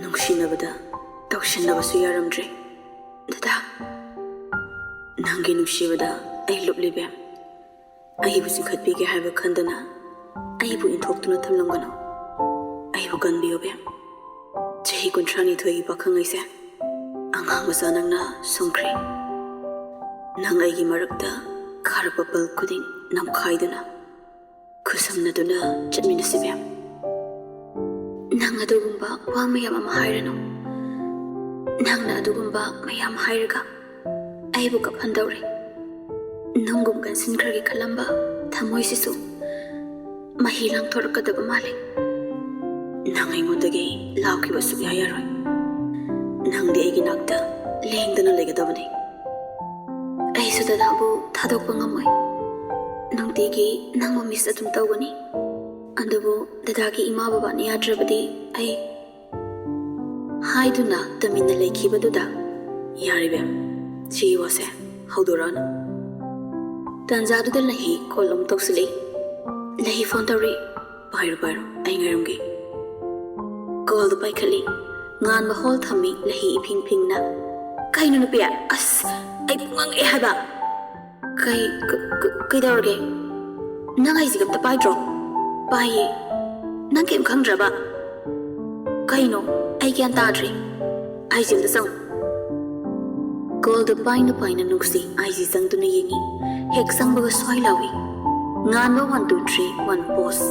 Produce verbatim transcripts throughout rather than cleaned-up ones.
ꯅꯨꯡꯁꯤꯅꯕꯗ ꯇꯧꯁꯤꯟꯅꯕꯁꯨ ꯌꯥꯔꯝꯗ꯭ꯔꯦ꯫ ꯗꯗꯥ, ꯅꯪꯒꯤ ꯅꯨꯡꯁꯤꯕꯗ ꯑꯩ ꯂꯨꯞꯂꯤ ꯕꯦꯝ꯫ ꯑꯩꯕꯨ ꯆꯤꯡꯈꯠꯄꯤꯒꯦ ꯍꯥꯏꯕ ꯈꯟꯗꯅ ꯑꯩꯕꯨ ꯏꯟꯊꯣꯛꯇꯨꯅ ꯊꯝꯂꯝꯒꯅꯨ꯫ ꯑꯩꯕꯨ ꯀꯟꯕꯤꯌꯨ ꯕꯦꯝ꯫ ꯆꯍꯤ ꯀꯨꯟꯊ꯭ꯔꯥ ꯅꯤꯊꯣꯏꯒꯤ ꯄꯥꯈꯪ ꯑꯩꯁꯦ ꯑꯉꯥꯡ ꯃꯆꯥ ꯅꯪꯅ ꯁꯨꯝꯈ꯭ꯔꯦ꯫ ꯅꯪ ꯑꯩꯒꯤ ꯃꯔꯛꯇ ꯈꯥꯔꯛꯄ ꯄꯜ ꯈꯨꯗꯤꯡ ꯅꯝꯈꯥꯏꯗꯨꯅ ꯈꯨꯠꯁꯝꯅꯗꯨꯅ ꯆꯠꯃꯤꯟꯅꯁꯤ ꯕꯦꯝ꯫ ꯅꯪ ꯑꯗꯨꯒꯨꯝꯕ ꯋꯥ ꯃꯌꯥꯝ ꯑꯃ ꯍꯥꯏꯔꯅꯨ꯫ ꯅꯪꯅ ꯑꯗꯨꯒꯨꯝꯕ ꯃꯌꯥꯝ ꯍꯥꯏꯔꯒ ꯑꯩꯕꯨ ꯀꯞꯍꯟꯗꯧꯔꯦ꯫ ꯅꯨꯡꯒꯨꯝ ꯀꯟꯁꯤꯟꯈ꯭ꯔꯒꯦ ꯈꯜꯂꯝꯕ ꯊꯃꯣꯏꯁꯤꯁꯨ ꯃꯍꯤ ꯂꯥꯡꯊꯣꯔꯛꯀꯗꯕ ꯃꯥꯜꯂꯦ꯫ ꯅꯪ ꯑꯩꯉꯣꯟꯗꯒꯤ ꯂꯥꯞꯈꯤꯕ ꯁꯨꯛꯌꯥ ꯌꯥꯔꯣꯏ꯫ ꯅꯪꯗꯤ ꯑꯩꯒꯤ ꯅꯥꯛꯇ ꯂꯦꯡꯗꯅ ꯂꯩꯒꯗꯕꯅꯤ꯫ ꯑꯩꯁꯨ ꯗꯗꯥꯕꯨ ꯊꯥꯗꯣꯛꯄ ꯉꯝꯃꯣꯏ꯫ ꯅꯨꯡꯇꯤꯒꯤ ꯅꯪꯕꯨ ꯃꯤꯁ ꯑꯗꯨꯝ ꯇꯧꯒꯅꯤ꯫ ꯑꯗꯨꯕꯨ ꯗꯗꯥꯒꯤ ꯏꯃꯥ ꯕꯕꯥꯅ ꯌꯥꯗ꯭ꯔꯕꯗꯤ ꯑꯩ ꯍꯥꯏꯗꯨꯅ ꯇꯨꯃꯤꯟꯅ ꯂꯩꯈꯤꯕꯗꯨꯗ, "ꯌꯥꯔꯦ ꯕꯦꯝ, ꯁꯤꯒꯤ ꯋꯥꯁꯦ ꯍꯧꯗꯣꯔꯛꯑꯅꯨ"꯫ ꯇꯥꯟꯖꯥꯗꯨꯗ ꯂꯩꯍꯤ ꯀꯣꯜ ꯑꯃꯨꯛ ꯇꯧꯁꯤꯜꯂꯛꯏ꯫ "ꯂꯩꯍꯤ ꯐꯣꯟ ꯇꯧꯔꯤ, ꯄꯥꯏꯔꯣ ꯄꯥꯏꯔꯣ, ꯑꯩ ꯉꯥꯏꯔꯝꯒꯦ"꯫ ꯀꯣꯜꯗꯨ ꯄꯥꯏꯈꯠꯂꯤ꯫ ꯉꯥꯟꯕ ꯍꯣꯜ ꯊꯝꯃꯤ, ꯂꯩꯍꯤ ꯏꯐꯤꯡ ꯐꯤꯡꯅ꯫ "ꯀꯩꯅꯣ ꯅꯨꯄꯤ? ꯑꯁ, ꯑꯩ ꯄꯨꯡꯉꯛꯑꯦ ꯍꯥꯏꯕ"꯫ "ꯀꯩ, ꯀ-, ꯀ-, ꯀꯩꯗꯧꯔꯒꯦ? ꯅꯪ ꯑꯩꯁꯤꯒ ꯑꯝꯇ ꯄꯥꯏꯗ꯭ꯔꯣ?" "ꯄꯥꯏꯌꯦ꯫ ꯅꯪ ꯀꯩꯝ ꯈꯪꯗ꯭ꯔꯕ? ꯀꯩꯅꯣ? ꯑꯩ ꯒ꯭ꯌꯥꯟ ꯇꯥꯗ꯭ꯔꯦ꯫ ꯑꯩꯁꯤ ꯑꯝꯇ ꯆꯪꯉꯨ"꯫ ꯀꯣꯜꯗꯨ ꯄꯥꯏꯅ ꯄꯥꯏꯅ ꯅꯨꯡꯁꯤ ꯑꯩꯁꯤ ꯆꯪꯗꯨꯅ ꯌꯦꯡꯉꯤ꯫ ꯍꯦꯛ ꯆꯪꯕꯒ ꯁ꯭ꯋꯥꯏ ꯂꯥꯎꯏ꯫ ꯉꯥꯟꯕ one two three one pose꯫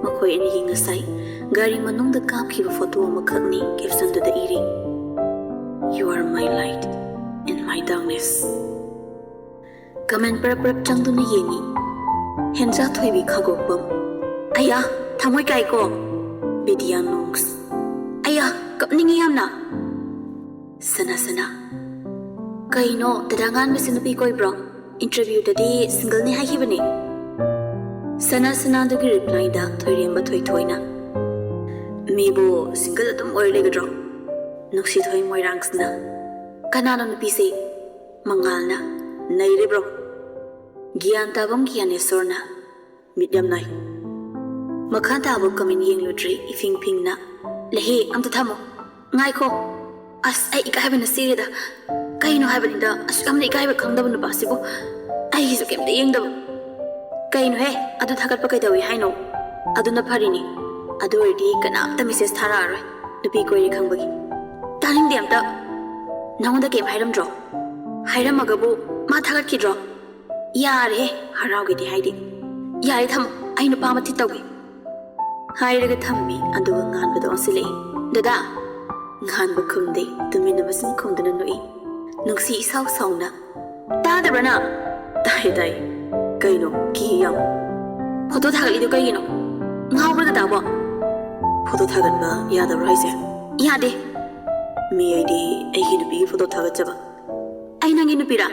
ꯃꯈꯣꯏ ꯑꯅꯤꯒꯤ ꯉꯁꯥꯏ ꯒꯥꯔꯤ ꯃꯅꯨꯡꯗ ꯀꯥꯞꯈꯤꯕ ꯐꯣꯇꯣ ꯑꯃꯈꯛꯅꯤ ꯀꯦꯞꯁꯟꯗꯨꯗ ꯏꯔꯤ, "You are my light in my darkness"꯫ ꯀꯃꯦꯟ ꯄꯔꯞ ꯄꯔꯞ ꯆꯪꯗꯨꯅ ꯌꯦꯡꯉꯤ꯫ ꯍꯦꯟꯖꯥ ꯊꯣꯏꯕꯤ ꯈꯥꯒꯣꯛꯄꯝ꯫ "ꯑꯌꯥ, ꯊꯃꯣꯏ ꯀꯥꯏꯀꯣ"꯫ ꯕꯤꯗꯤꯌꯥ ꯅꯣꯡꯁ꯫ "ꯑꯌꯥ, ꯀꯞꯅꯤꯡꯉꯤ ꯌꯥꯝꯅ"꯫ ꯁꯅꯥ ꯁꯅꯥ꯫ "ꯀꯩꯅꯣ, ꯗꯗꯥ ꯉꯥꯟꯕꯁꯤ ꯅꯨꯄꯤ ꯀꯣꯏꯕ꯭ꯔꯣ? ꯏꯟꯇꯔꯚ꯭ꯌꯨꯗꯗꯤ ꯁꯤꯡꯒꯜꯅꯤ ꯍꯥꯏꯈꯤꯕꯅꯦ"꯫ ꯁꯅꯥ ꯁꯅꯥꯗꯨꯒꯤ ꯔꯤꯄ꯭ꯂꯥꯏꯗ ꯊꯣꯏꯔꯦꯝꯕ ꯊꯣꯏꯊꯣꯏꯅ, "ꯃꯤꯕꯨ ꯁꯤꯡꯒꯜ ꯑꯗꯨꯝ ꯑꯣꯏꯔ ꯂꯩꯒꯗ꯭ꯔꯣ?" ꯅꯨꯡꯁꯤꯊꯣꯏ ꯃꯣꯏꯔꯥꯡꯁꯅ, "ꯀꯅꯥꯅꯣ ꯅꯨꯄꯤꯁꯦ?" ꯃꯉꯥꯜꯅ, "ꯅꯩꯔꯦ ꯕ꯭ꯔꯣ"꯫ ꯒ꯭ꯌꯥꯟ ꯇꯥꯕꯝ ꯒ꯭ꯌꯥꯅꯦꯁꯣꯔꯅ, "ꯃꯤꯠ ꯌꯥꯝ ꯅꯥꯏ"꯫ ꯃꯈꯥ ꯇꯥꯕ ꯀꯃꯦꯟ ꯌꯦꯡꯂꯨꯗ꯭ꯔꯤ ꯏꯐꯤꯡ ꯐꯤꯡꯅ, "ꯂꯩꯍꯦ, ꯑꯝꯇ ꯊꯝꯃꯣ"꯫ ꯉꯥꯏꯈꯣ꯫ ꯑꯁ, ꯑꯩ ꯏꯀꯥꯏꯕꯅ ꯁꯤꯔꯦꯗ꯫ ꯀꯩꯅꯣ ꯍꯥꯏꯕꯅꯤꯗ, ꯑꯁꯨꯛ ꯌꯥꯝꯅ ꯏꯀꯥꯏꯕ ꯈꯪꯗꯕ ꯅꯨꯄꯥꯁꯤꯕꯨ꯫ ꯑꯩꯒꯤꯁꯨ ꯀꯩꯝꯇ ꯌꯦꯡꯗꯕ꯫ ꯀꯩꯅꯣꯍꯦ, ꯑꯗꯨ ꯊꯥꯒꯠꯄ ꯀꯩꯗꯧꯏ ꯍꯥꯏꯅꯣ? ꯑꯗꯨꯅ ꯐꯔꯤꯅꯤ꯫ ꯑꯗꯨ ꯑꯣꯏꯔꯗꯤ ꯀꯅꯥꯝꯇ ꯃꯦꯁꯦꯖ ꯊꯥꯔꯛꯑꯔꯣꯏ, ꯅꯨꯄꯤ ꯀꯣꯏꯔꯦ ꯈꯪꯕꯒꯤ꯫ ꯇꯥꯅꯤꯡꯗꯦ ꯑꯝꯇ꯫ ꯅꯉꯣꯟꯗ ꯀꯩꯝ ꯍꯥꯏꯔꯝꯗ꯭ꯔꯣ? ꯍꯥꯏꯔꯝꯃꯒꯕꯨ ꯃꯥ ꯊꯥꯒꯠꯈꯤꯗ꯭ꯔꯣ? ꯌꯥꯔꯦꯍꯦ, ꯍꯔꯥꯎꯒꯦꯗꯤ ꯍꯥꯏꯗꯦ꯫ ꯌꯥꯔꯦ, ꯊꯝꯃꯣ, ꯑꯩ ꯅꯨꯄꯥ ꯑꯃ ꯊꯤꯠ ꯇꯧꯒꯦ꯫ ꯍꯥꯏꯔꯒ ꯊꯝꯃꯤ, ꯑꯗꯨꯒ ꯉꯥꯟꯕꯗ ꯑꯣꯟꯁꯤꯜꯂꯛꯏ꯫ "ꯗꯗꯥ!" ꯉꯥꯟꯕ ꯈꯨꯝꯗꯦ, ꯇꯨꯃꯤꯟꯅ ꯃꯆꯤꯟ ꯈꯨꯝꯗꯨꯅ ꯅꯣꯛꯏ꯫ ꯅꯨꯡꯁꯤ ꯏꯁꯥꯎ ꯁꯥꯎꯅ, "ꯇꯥꯗꯕ꯭ꯔꯥ ꯅꯪ?" "ꯇꯥꯏ, ꯇꯥꯏ꯫ ꯀꯩꯅꯣ, ꯀꯤ ꯌꯥꯝ?" "ꯐꯣꯇꯣ ꯊꯥꯒꯠꯂꯤꯗꯣ ꯀꯩꯒꯤꯅꯣ? ꯉꯥꯎꯕ꯭ꯔꯥ ꯗꯗꯥꯕꯣ?" "ꯐꯣꯇꯣ ꯊꯥꯒꯠꯄ ꯌꯥꯗꯕ꯭ꯔꯣ ꯍꯥꯏꯁꯦ?" "ꯌꯥꯗꯦ꯫" "ꯃꯤ ꯑꯩꯗꯤ ꯑꯩꯒꯤ ꯅꯨꯄꯤꯒꯤ ꯐꯣꯇꯣ ꯊꯥꯒꯠꯆꯕ꯫" "ꯑꯩ ꯅꯪꯒꯤ ꯅꯨꯄꯤꯔꯥ?"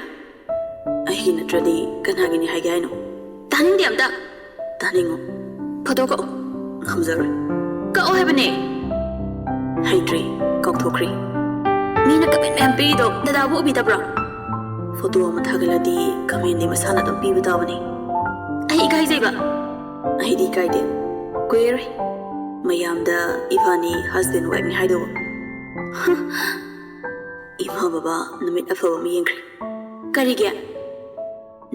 "ꯑꯩꯒꯤ ꯅꯠꯇ꯭ꯔꯗꯤ ꯀꯅꯥꯒꯤꯅꯤ ꯍꯥꯏꯒꯦ ꯍꯥꯏꯅꯣ?" "ꯇꯥꯅꯤꯡꯗꯦ ꯑꯝꯇ!" "ꯇꯥꯅꯤꯡꯉꯨ꯫" "ꯐꯣꯇꯣ ꯀꯛꯑꯣ꯫" "ꯉꯝꯖꯔꯣꯏ꯫" "ꯀꯛꯑꯣ ꯍꯥꯏꯕꯅꯦ!" "ꯍꯩꯇ꯭ꯔꯤ, ꯀꯥꯎꯊꯣꯛꯈ꯭ꯔꯦ꯫" "ꯃꯤꯅ ꯀꯃꯦꯟ ꯃꯌꯥꯝ ꯄꯤꯔꯤꯗꯣ ꯗꯗꯥꯕꯨ ꯎꯕꯤꯗꯕ꯭ꯔꯣ?" "ꯐꯣꯇꯣ ꯑꯃ ꯊꯥꯒꯠꯂꯗꯤ ꯀꯃꯦꯟꯗꯤ ꯃꯁꯥꯅ ꯑꯗꯨꯝ ꯄꯤꯕ ꯇꯥꯕꯅꯤ꯫" "ꯑꯩ ꯏꯀꯥꯏꯖꯩꯕ꯫" "ꯑꯩꯗꯤ ꯏꯀꯥꯏꯗꯦ꯫ ꯀꯨꯏꯔꯔꯣꯏ ꯃꯌꯥꯝꯗ ꯏꯕꯥꯅꯤ husband wifeꯅꯤ ꯍꯥꯏꯗꯧꯕ꯫" ꯏꯃꯥ ꯕꯕꯥ ꯅꯨꯃꯤꯠ ꯑꯐꯕ ꯑꯃ ꯌꯦꯡꯈ꯭ꯔꯦ꯫ "ꯀꯔꯤꯒꯤ?"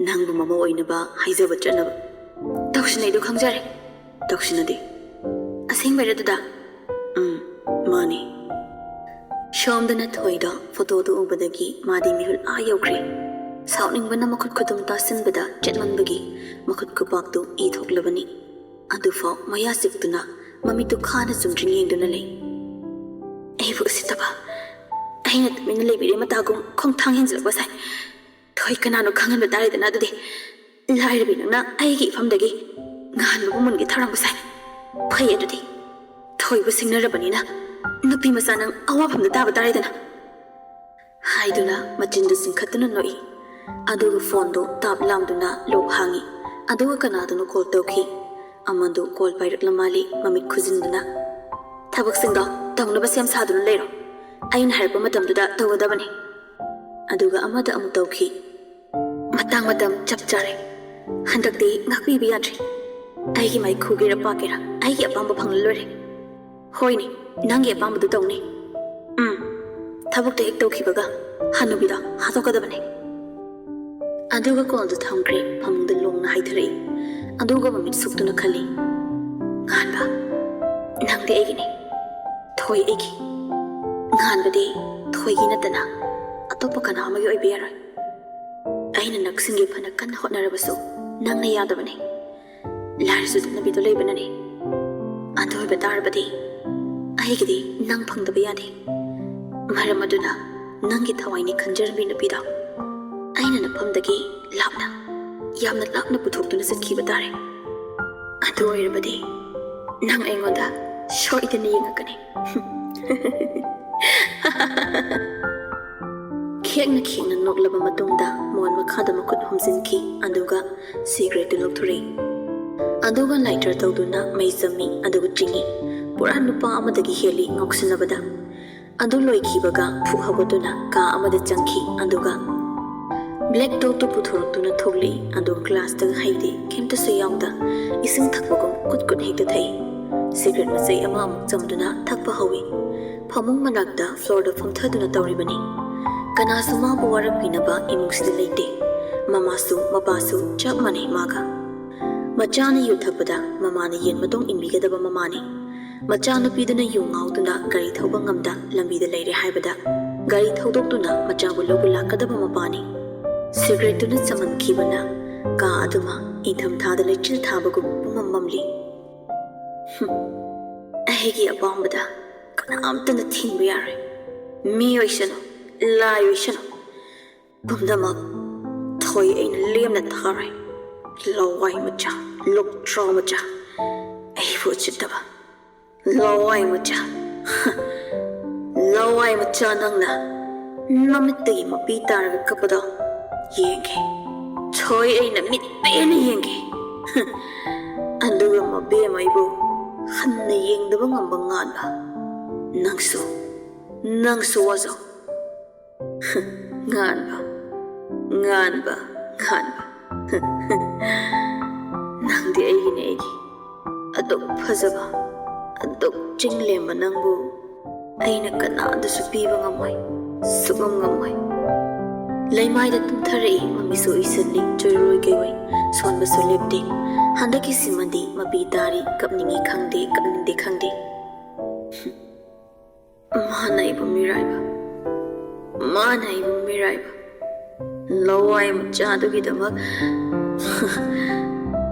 "ꯅꯪꯕꯨ ꯃꯃꯧ ꯑꯣꯏꯅꯕ ꯍꯥꯏꯖꯕ ꯆꯠꯅꯕ꯫" "ꯇꯧꯁꯤꯟꯅꯩꯗꯣ ꯈꯪꯖꯔꯦ꯫" "ꯇꯧꯁꯤꯟꯅꯗꯦ꯫" "ꯑꯁꯦꯡꯕꯩꯔ ꯑꯗꯨꯗ?" "ꯎꯝ, ꯃꯥꯅꯤ꯫" ꯁꯣꯝꯗꯅ ꯊꯣꯏꯗꯣ ꯐꯣꯇꯣꯗꯨ ꯎꯕꯗꯒꯤ ꯃꯥꯗꯤ ꯃꯤꯍꯨꯜ ꯑꯥ ꯌꯧꯈ꯭ꯔꯦ꯫ ꯁꯥꯎꯅꯤꯡꯕꯅ ꯃꯈꯨꯠ ꯈꯨꯇꯨꯝ ꯇꯥꯁꯤꯟꯕꯗ ꯆꯦꯠꯃꯟꯕꯒꯤ ꯃꯈꯨꯠ ꯈꯨꯄꯥꯛꯇꯨ ꯏ ꯊꯣꯛꯂꯕꯅꯤ꯫ ꯑꯗꯨꯐꯥꯎ ꯃꯌꯥ ꯆꯤꯛꯇꯨꯅ ꯃꯃꯤꯠꯇꯨ ꯈꯥꯅ ꯆꯨꯝꯗ꯭ꯔꯤꯡ ꯌꯦꯡꯗꯨꯅ ꯂꯩ꯫ "ꯑꯩꯕꯨ ꯎꯁꯤꯠꯇꯕ, ꯑꯩꯅ ꯇꯨꯃꯤꯟꯅ ꯂꯩꯕꯤꯔꯦ ꯃꯇꯥꯒꯨꯝ ꯈꯣꯡꯊꯥꯡ ꯍꯦꯟꯖꯤꯜꯂꯛꯄ ꯁꯥꯏ꯫ ꯊꯣꯏ ꯀꯅꯥꯅꯣ ꯈꯪꯍꯟꯕ ꯇꯥꯔꯦꯗꯅ ꯑꯗꯨꯗꯤ꯫ ꯂꯥꯏꯔꯕꯤ ꯅꯪꯅ ꯑꯩꯒꯤ ꯏꯐꯝꯗꯒꯤ ꯉꯥꯟꯕꯕꯨ ꯃꯨꯟꯒꯦ ꯊꯧꯔꯥꯡꯕ ꯁꯥꯏ꯫ ꯐꯩ ꯑꯗꯨꯗꯤ꯫ ꯊꯣꯏꯕꯨ ꯁꯤꯡꯅꯔꯕꯅꯤꯅ ꯅꯨꯄꯤ ꯃꯆꯥ ꯅꯪ ꯑꯋꯥꯐꯝꯗ ꯇꯥꯕ ꯇꯥꯔꯦꯗꯅ꯫" ꯍꯥꯏꯗꯨꯅ ꯃꯆꯤꯟꯗꯨ ꯆꯤꯡꯈꯠꯇꯨꯅ ꯅꯣꯛꯏ꯫ ꯑꯗꯨꯒ ꯐꯣꯟꯗꯨ ꯇꯥꯞ ꯂꯥꯎꯗꯨꯅ ꯂꯣꯛ ꯍꯥꯡꯉꯤ꯫ ꯑꯗꯨꯒ ꯀꯅꯥꯗꯅꯣ ꯀꯣꯜ ꯇꯧꯈꯤ꯫ ꯑꯃꯗꯨ ꯀꯣꯜ ꯄꯥꯏꯔꯛꯂ ꯃꯥꯜꯂꯤ, ꯃꯃꯤꯠ ꯈꯨꯖꯤꯟꯗꯨꯅ꯫ "ꯊꯕꯛꯁꯤꯡꯗꯣ ꯇꯧꯅꯕ ꯁꯦꯝ ꯁꯥꯗꯨꯅ ꯂꯩꯔꯣ꯫ ꯑꯩꯅ ꯍꯥꯏꯔꯛꯄ ꯃꯇꯝꯗꯨꯗ ꯇꯧꯒꯗꯕꯅꯤ꯫" ꯑꯗꯨꯒ ꯑꯃꯗ ꯑꯃꯨꯛ ꯇꯧꯈꯤ꯫ "ꯃꯇꯥꯡ ꯃꯇꯝ ꯆꯞ ꯆꯥꯔꯦ꯫ ꯍꯟꯗꯛꯇꯤ ꯉꯥꯛꯄꯤꯕ ꯌꯥꯗ꯭ꯔꯦ꯫ ꯑꯩꯒꯤ ꯃꯥꯏ ꯈꯨꯒꯦꯔꯥ ꯄꯥꯛꯀꯦꯔꯥ, ꯑꯩꯒꯤ ꯑꯄꯥꯝꯕ ꯐꯪꯂ ꯂꯣꯏꯔꯦ꯫" "ꯍꯣꯏꯅꯦ, ꯅꯪꯒꯤ ꯑꯄꯥꯝꯕꯗꯨ ꯇꯧꯅꯤ꯫ ꯊꯕꯛꯇꯣ ꯍꯦꯛ ꯇꯧꯈꯤꯕꯒ ꯍꯅꯨꯕꯤꯗꯣ ꯍꯥꯠꯇꯣꯛꯀꯗꯕꯅꯦ꯫ ꯑꯗꯨꯒ ꯀꯣꯜꯗꯨ ꯊꯝꯈ꯭ꯔꯦ꯫ ꯐꯃꯨꯡꯗ ꯂꯣꯡꯅ ꯍꯥꯏꯊꯔꯛꯏ꯫ ꯑꯗꯨꯒ ꯃꯃꯤꯠ ꯁꯨꯛꯇꯨꯅ ꯈꯜꯂꯤ, "ꯉꯥꯟꯕ, ꯅꯪꯗꯤ ꯑꯩꯒꯤꯅꯦ꯫ ꯊꯣꯏ ꯑꯩꯒꯤ꯫ ꯉꯥꯟꯕꯗꯤ ꯊꯣꯏꯒꯤ ꯅꯠꯇꯅ ꯑꯇꯣꯞꯄ ꯀꯅꯥ ꯑꯃꯒꯤ ꯑꯣꯏꯕ ꯌꯥꯔꯣꯏ꯫ ꯑꯩꯅ ꯅꯛꯁꯤꯡꯒꯦ ꯐꯅ ꯀꯟꯅ ꯍꯣꯠꯅꯔꯕꯁꯨ ꯅꯪꯅ ꯌꯥꯗꯕꯅꯦ꯫ ꯂꯥꯏꯔꯤꯁꯨ ꯇꯠꯅꯕꯤꯗꯣ ꯂꯩꯕꯅꯅꯦ꯫ ꯑꯗꯨ ꯑꯣꯏꯕ ꯇꯥꯔꯕꯗꯤ ꯑꯩꯒꯤꯗꯤ ꯅꯪ ꯐꯪꯗꯕ ꯌꯥꯗꯦ꯫ ꯃꯔꯝ ꯑꯗꯨꯅ ꯅꯪꯒꯤ ꯊꯋꯥꯏꯅꯤ ꯈꯟꯖꯔꯝꯕꯤ ꯅꯨꯄꯤꯗꯣ ꯑꯩꯅ ꯅꯐꯝꯗꯒꯤ ꯂꯥꯞꯅ, ꯌꯥꯝꯅ ꯂꯥꯞꯅ ꯄꯨꯊꯣꯛꯇꯨꯅ ꯆꯠꯈꯤꯕ ꯇꯥꯔꯦ꯫ ꯑꯗꯨ ꯑꯣꯏꯔꯕꯗꯤ ꯅꯪ ꯑꯩꯉꯣꯟꯗ ꯁꯣꯏꯗꯅ ꯌꯦꯡꯉꯛꯀꯅꯤ꯫" ꯈꯦꯡꯅ ꯈꯦꯡꯅ ꯅꯣꯛꯂꯕ ꯃꯇꯨꯡꯗ ꯃꯣꯟ ꯃꯈꯥꯗ ꯃꯈꯨꯠ ꯍꯨꯝꯖꯤꯟꯈꯤ, ꯑꯗꯨꯒ ꯁꯤꯒꯔꯦꯠꯇꯨ ꯂꯧꯊꯣꯔꯛꯏ꯫ ꯑꯗꯨꯒ ꯂꯥꯏꯇꯔ ꯇꯧꯗꯨꯅ ꯃꯩ ꯆꯝꯃꯤ, ꯑꯗꯨꯒ ꯆꯤꯡꯏ꯫ ꯄꯨꯔꯥ ꯅꯨꯄꯥ ꯑꯃꯗꯒꯤ ꯍꯦꯜꯂꯤ ꯉꯥꯎꯁꯤꯟꯅꯕꯗ꯫ ꯑꯗꯨ ꯂꯣꯏꯈꯤꯕꯒ ꯐꯨꯛ ꯍꯧꯒꯠꯇꯨꯅ ꯀꯥ ꯑꯃꯗ ꯆꯪꯈꯤ, ꯑꯗꯨꯒ ꯕ꯭ꯂꯦꯛ ꯇꯣꯞꯇꯨ ꯄꯨꯊꯣꯔꯛꯇꯨꯅ ꯊꯣꯛꯂꯛꯏ꯫ ꯑꯗꯨꯒ ꯒ꯭ꯂꯥꯁꯇꯒ ꯍꯩꯗꯦ, ꯀꯩꯝꯇꯁꯨ ꯌꯥꯎꯗ, ꯏꯁꯤꯡ ꯊꯛꯄꯒꯨꯝ ꯀꯨꯠ ꯀꯨꯠ ꯍꯦꯛꯇ ꯊꯛꯏ꯫ ꯁꯤꯒꯔꯦꯠ ꯃꯆꯩ ꯑꯃ ꯑꯃꯨꯛ ꯆꯝꯗꯨꯅ ꯊꯛꯄ ꯍꯧꯏ꯫ ꯐꯃꯨꯡ ꯃꯅꯥꯛꯇ ꯐ꯭ꯂꯣꯔꯗ ꯐꯝꯊꯗꯨꯅ ꯇꯧꯔꯤꯕꯅꯤ꯫ ꯀꯅꯥꯁꯨ ꯃꯥꯕꯨ ꯋꯥꯔꯛꯄꯤꯅꯕ ꯏꯃꯨꯡꯁꯤꯗ ꯂꯩꯇꯦ꯫ ꯃꯃꯥꯁꯨ ꯃꯄꯥꯁꯨ ꯆꯞ ꯃꯥꯟꯅꯩ ꯃꯥꯒ꯫ ꯃꯆꯥꯅ ꯌꯨ ꯊꯛꯄꯗ ꯃꯃꯥꯅ ꯌꯦꯟ ꯃꯇꯣꯡ ꯏꯟꯕꯤꯒꯗꯕ ꯃꯃꯥꯅꯤ꯫ ꯃꯆꯥꯅꯨꯄꯤꯗꯨꯅ ꯌꯨ ꯉꯥꯎꯗꯨꯅ ꯒꯥꯔꯤ ꯊꯧꯕ ꯉꯝꯗ ꯂꯝꯕꯤꯗ ꯂꯩꯔꯦ ꯍꯥꯏꯕꯗ ꯒꯥꯔꯤ ꯊꯧꯗꯣꯛꯇꯨꯅ ꯃꯆꯥꯕꯨ ꯂꯧꯕ ꯂꯥꯛꯀꯗꯕ ꯃꯄꯥꯅꯤ꯫ ꯁꯤꯒꯔꯦꯠꯇꯨꯅ ꯆꯃꯝꯈꯤꯕꯅ ꯀꯥ ꯑꯗꯨꯃ ꯏꯪꯊꯝꯊꯥꯗ ꯂꯩꯆꯤꯜ ꯊꯥꯕꯒꯨꯝ ꯄꯨꯝꯃꯝ ꯃꯝꯂꯤ꯫ "ꯍꯨꯝ, ꯑꯩꯒꯤ ꯑꯄꯥꯝꯕꯗ ꯀꯅꯥꯝꯇꯅ ꯊꯤꯡꯕ ꯌꯥꯔꯣꯏ꯫ ꯃꯤ ꯑꯣꯏꯁꯅꯨ, ꯂꯥꯏ ꯑꯣꯏꯁꯅꯨ, ꯄꯨꯝꯅꯃꯛ ꯊꯣꯏ ꯑꯩꯅ ꯂꯦꯝꯅ ꯊꯥꯔꯣꯏ꯫ ꯂꯋꯥꯏ ꯃꯆꯥ, ꯂꯨꯛꯇ꯭ꯔꯥꯎ ꯃꯆꯥ, ꯑꯩꯕꯨ ꯎꯁꯤꯠꯇꯕ ꯂꯋꯥꯏ ꯃꯆꯥ꯫ ꯂꯋꯥꯏ ꯃꯆꯥ, ꯅꯪꯅ ꯅꯃꯤꯠꯇꯒꯤ ꯃꯄꯤ ꯇꯥꯔꯒ ꯀꯞꯄꯗꯣ ꯌꯦꯡꯒꯦ꯫ ꯊꯣꯏ ꯑꯩꯅ ꯃꯤꯠ ꯄꯦꯟꯅ ꯌꯦꯡꯒꯦ꯫ ꯑꯗꯨꯒ ꯃꯕꯦꯝꯃ ꯑꯩꯕꯨ ꯍꯟꯅ ꯌꯦꯡꯗꯕ ꯉꯝꯕ ꯉꯥꯟꯕ, ꯅꯪꯁꯨ, ꯅꯪꯁꯨ ꯋꯥꯖꯧ꯫ ꯉꯥꯟꯕ, ꯉꯥꯟꯕ, ꯉꯥꯟꯕ꯫ ꯅꯪꯗꯤ ꯑꯩꯒꯤꯅꯦ, ꯑꯩꯒꯤ꯫ ꯑꯗꯨꯛ ꯐꯖꯕ, ꯑꯗꯨꯛ ꯆꯤꯡꯂꯦꯝꯕ ꯅꯪꯕꯨ ꯑꯩꯅ ꯀꯅꯥꯗꯁꯨ ꯄꯤꯕ ꯉꯝꯃꯣꯏ, ꯁꯨꯛꯉꯝ ꯉꯝꯃꯣꯏ꯫ ꯂꯩꯃꯥꯏꯗ ꯇꯨꯝꯊꯔꯛꯏ, ꯃꯃꯤꯠꯁꯨ ꯎꯏꯁꯤꯜꯂꯤ, ꯆꯨꯔꯨꯔꯣꯏ ꯀꯩꯑꯣꯏ, ꯁꯣꯟꯕꯁꯨ ꯂꯦꯞꯇꯦ꯫ ꯍꯟꯗꯛꯀꯤꯁꯤꯃꯗꯤ ꯃꯄꯤ ꯇꯥꯔꯤ, ꯀꯞꯅꯤꯡꯉꯤ ꯈꯪꯗꯦ, ꯀꯞꯅꯤꯡꯗꯦ ꯈꯪꯗꯦ꯫ ꯃꯥꯅ ꯑꯩꯕꯨ ꯃꯤꯔꯥꯏꯕ, ꯃꯥꯅ ꯑꯩꯕꯨ ꯃꯤꯔꯥꯏꯕ꯫ ꯂꯋꯥꯏ ꯃꯆꯥꯗꯨꯒꯤꯗꯃꯛ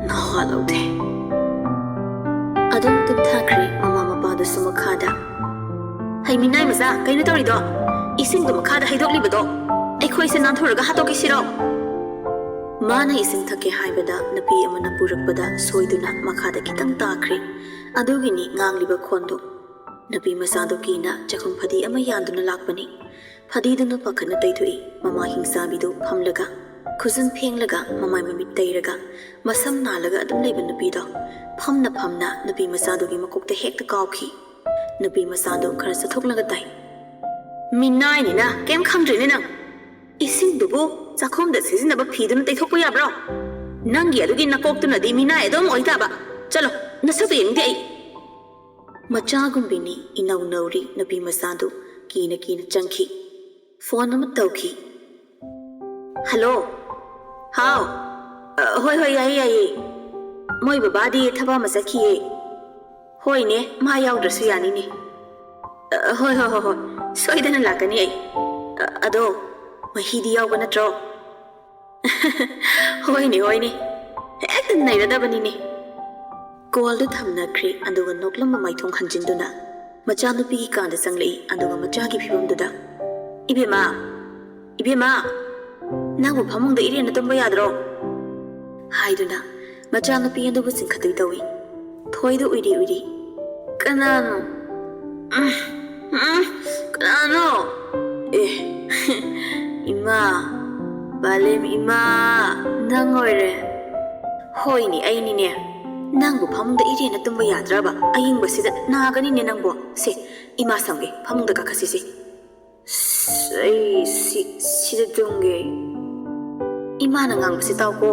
ꯅꯋꯥ ꯂꯧꯗꯦ꯫ ꯑꯗꯨꯝ ꯇꯨꯝꯊꯈ꯭ꯔꯦ ꯃꯃꯥ ꯃꯄꯥꯗꯨꯁꯨ ꯃꯈꯥꯗ꯫ "ꯍꯩ ꯃꯤꯅꯥꯏ ꯃꯆꯥ, ꯀꯩꯅꯣ ꯇꯧꯔꯤꯗꯣ? ꯏꯁꯤꯡꯗꯣ ꯃꯈꯥꯗ ꯍꯩꯗꯣꯛꯂꯤꯕꯗꯣ? ꯑꯩꯈꯣꯏꯁꯦ ꯅꯥꯟꯊꯣꯔꯒ ꯍꯥꯠꯇꯣꯛꯀꯦ ꯁꯤꯔꯣ?" ꯃꯥꯅ ꯏꯁꯤꯡ ꯊꯛꯀꯦ ꯍꯥꯏꯕꯗ ꯅꯨꯄꯤ ꯑꯃꯅ ꯄꯨꯔꯛꯄꯗ ꯁꯣꯏꯗꯨꯅ ꯃꯈꯥꯗ ꯈꯤꯇꯪ ꯇꯥꯈ꯭ꯔꯦ꯫ ꯑꯗꯨꯒꯤꯅꯤ ꯉꯥꯡꯂꯤꯕ ꯈꯣꯟꯗꯣ꯫ ꯅꯨꯄꯤ ꯃꯆꯥꯗꯨ ꯀꯤꯅ ꯆꯥꯛꯈꯨꯝ ꯐꯗꯤ ꯑꯃ ꯌꯥꯟꯗꯨꯅ ꯂꯥꯛꯄꯅꯤ꯫ ꯐꯗꯤꯗꯨꯅ ꯄꯥꯈꯠꯅ ꯇꯩꯊꯣꯛꯏ꯫ ꯃꯃꯥ ꯍꯤꯡꯆꯥꯕꯤꯗꯨ ꯐꯝꯂꯒ, ꯈꯨꯖꯤꯟ ꯐꯦꯡꯂꯒ, ꯃꯃꯥꯏ ꯃꯃꯤꯠ ꯇꯩꯔꯒ, ꯃꯁꯝ ꯅꯥꯜꯂꯒ ꯑꯗꯨꯝ ꯂꯩꯕ ꯅꯨꯄꯤꯗꯣ ꯐꯝꯅ ꯐꯝꯅ ꯅꯨꯄꯤ ꯃꯆꯥꯗꯨꯒꯤ ꯃꯀꯣꯛꯇ ꯍꯦꯛꯇ ꯀꯥꯎꯈꯤ꯫ ꯅꯨꯄꯤ ꯃꯆꯥꯗꯨ ꯈꯔ ꯆꯠꯊꯣꯛꯂꯒ ꯇꯥꯏ꯫ "ꯃꯤꯅꯥꯏꯅꯤꯅ ꯀꯩꯝ ꯈꯪꯗ꯭ꯔꯤꯅꯦ ꯅꯪ꯫ ꯏꯁꯤꯡꯗꯨꯕꯨ ꯆꯥꯛꯈꯨꯝꯗ ꯁꯤꯖꯤꯟꯅꯕ ꯐꯤꯗꯨꯅ ꯇꯩꯊꯣꯛꯄ ꯌꯥꯕ꯭ꯔꯣ? ꯅꯪꯒꯤ ꯑꯗꯨꯒꯤ ꯅꯀꯣꯛꯇꯨꯅꯗꯤ ꯃꯤꯅꯥꯏ ꯑꯗꯨꯝ ꯑꯣꯏ ꯇꯥꯕ꯫ ꯆꯠꯂꯣ, ꯅꯁꯛꯇꯨ ꯌꯦꯡꯅꯤꯡꯗꯦ ꯑꯩ꯫" ꯃꯆꯥꯒꯨꯝꯕꯤꯅꯤ ꯏꯅꯧ ꯅꯧꯔꯤ ꯅꯨꯄꯤ ꯃꯆꯥꯗꯨ ꯀꯤꯅ ꯀꯤꯅ ꯆꯪꯈꯤ꯫ ꯐꯣꯟ ꯑꯃ ꯇꯧꯈꯤ꯫ "ꯍꯜꯂꯣ꯫ ꯍꯥꯎ꯫ ꯑ, ꯍꯣꯏ, ꯍꯣꯏ, ꯌꯥꯏꯌꯦ, ꯌꯥꯏꯌꯦ꯫ ꯃꯣꯏ ꯕꯕꯥꯗꯤ ꯊꯕꯛ ꯑꯃ ꯆꯠꯈꯤꯌꯦ꯫ ꯍꯣꯏꯅꯦ, ꯃꯥ ꯌꯥꯎꯗ꯭ꯔꯁꯨ ꯌꯥꯅꯤꯅꯦ꯫ ꯑ, ꯍꯣꯏ, ꯍꯣꯏ, ꯍꯣꯏ, ꯍꯣꯏ꯫ ꯁꯣꯏꯗꯅ ꯂꯥꯛꯀꯅꯤ ꯑꯩ꯫ ꯑ, ꯑꯗꯣ, ꯃꯍꯤꯗꯤ ꯌꯥꯎꯕ ꯅꯠꯇ꯭ꯔꯣ?" "ꯍꯣꯏꯅꯦ, ꯍꯣꯏꯅꯦ꯫ ꯍꯦꯛꯇ ꯅꯩꯔꯗꯕꯅꯤꯅꯦ꯫" ꯀꯣꯜꯗꯨ ꯊꯝꯅꯈ꯭ꯔꯦ, ꯑꯗꯨꯒ ꯅꯣꯛꯂꯝꯕ ꯃꯥꯏꯊꯣꯡ ꯍꯟꯖꯤꯟꯗꯨꯅ ꯃꯆꯥꯅꯨꯄꯤꯒꯤ ꯀꯥꯗ ꯆꯪꯂꯛꯏ, ꯑꯗꯨꯒ ꯃꯆꯥꯒꯤ ꯐꯤꯕꯝꯗꯨꯗ, "ꯏꯕꯦꯝꯃ, ꯏꯕꯦꯝꯃ, ꯅꯪꯕꯨ ꯐꯃꯨꯡꯗ ꯏꯔꯦꯟꯅ ꯇꯨꯝꯕ ꯌꯥꯗ꯭ꯔꯣ?" ꯍꯥꯏꯗꯨꯅ ꯃꯆꯥꯅꯨꯄꯤ ꯑꯗꯨꯕꯨ ꯆꯤꯡꯈꯠꯇꯣꯏ ꯇꯧꯏ꯫ ꯊꯣꯏꯗꯨ ꯎꯏꯔꯤ ꯎꯏꯔꯤ, "ꯀꯅꯥꯅꯣ? ꯎꯝ, ꯎꯝ, ꯀꯅꯥꯅꯣ? ꯑꯦ, ꯏꯃꯥ, ꯕꯥꯂꯦꯝ ꯏꯃꯥ, ꯅꯪ ꯑꯣꯏꯔꯦ꯫" "ꯍꯣꯏꯅꯦ, ꯑꯩꯅꯤꯅꯦ꯫ ꯅꯪꯕꯨ ꯐꯃꯨꯡꯗ ꯏꯔꯦꯟꯅ ꯇꯨꯝꯕ ꯌꯥꯗ꯭ꯔꯕ? ꯑꯌꯤꯡꯕꯁꯤꯗ ꯅꯥꯒꯅꯤꯅꯦ ꯅꯪꯕꯨ꯫ ꯁꯦ, ꯏꯃꯥ ꯁꯝꯒꯦ, ꯐꯃꯨꯡꯗ ꯀꯥꯈꯠꯁꯤꯁꯦ꯫" "ꯑꯁ, ꯑꯩ ꯁꯤ-, ꯁꯤꯗ ꯇꯨꯝꯒꯦ꯫" "ꯏꯃꯥꯅ ꯉꯥꯡꯕꯁꯤ ꯇꯥꯎꯀꯣ꯫"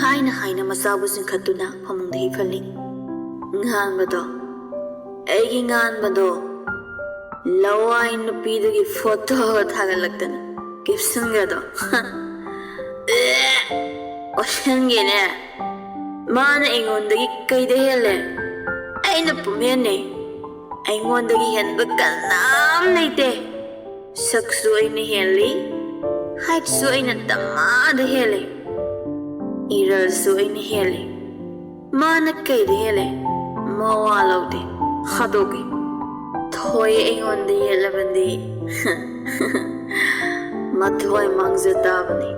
ꯍꯥꯏꯅ ꯍꯥꯏꯅ ꯃꯆꯥꯕꯨ ꯆꯤꯡꯈꯠꯇꯨꯅ ꯐꯃꯨꯡꯗ ꯍꯤꯞꯍꯜꯂꯤ꯫ "ꯉꯥꯟꯕꯗꯣ, ꯑꯩꯒꯤ ꯉꯥꯟꯕꯗꯣ, ꯂꯋꯥꯏ ꯅꯨꯄꯤꯗꯨꯒꯤ ꯐꯣꯇꯣꯒ ꯊꯥꯒꯠꯂꯛꯇꯅ ꯀꯦꯞꯁꯟꯒꯗꯣ꯫ ꯑꯦ! ꯑꯣꯁꯟꯒꯦꯅꯦ꯫ ꯃꯥꯅ ꯑꯩꯉꯣꯟꯗꯒꯤ ꯀꯩꯗ ꯍꯦꯜꯂꯦ? ꯑꯩꯅ ꯄꯨꯝꯍꯦꯟꯅꯦ꯫ ꯑꯩꯉꯣꯟꯗꯒꯤ ꯍꯦꯟꯕ ꯀꯅꯥꯝ ꯂꯩꯇꯦ꯫ ꯁꯛꯁꯨ ꯑꯩꯅ ꯍꯦꯜꯂꯤ, ꯍꯥꯏꯠꯁꯨ ꯑꯩꯅ ꯗꯃꯥꯗ ꯍꯦꯜꯂꯤ, ꯏꯔꯜꯁꯨ ꯑꯩꯅ ꯍꯦꯜꯂꯤ꯫ ꯃꯥꯅ ꯀꯩꯗ ꯍꯦꯜꯂꯦ? ꯃꯋꯥ ꯂꯧꯗꯦ, ꯍꯥꯠꯇꯣꯛꯀꯦ꯫ ꯊꯣꯏ ꯑꯩꯉꯣꯟꯗ ꯌꯦꯠꯂꯕꯗꯤ ꯃꯊꯣꯏ ꯃꯥꯡꯖ ꯇꯥꯕꯅꯤ꯫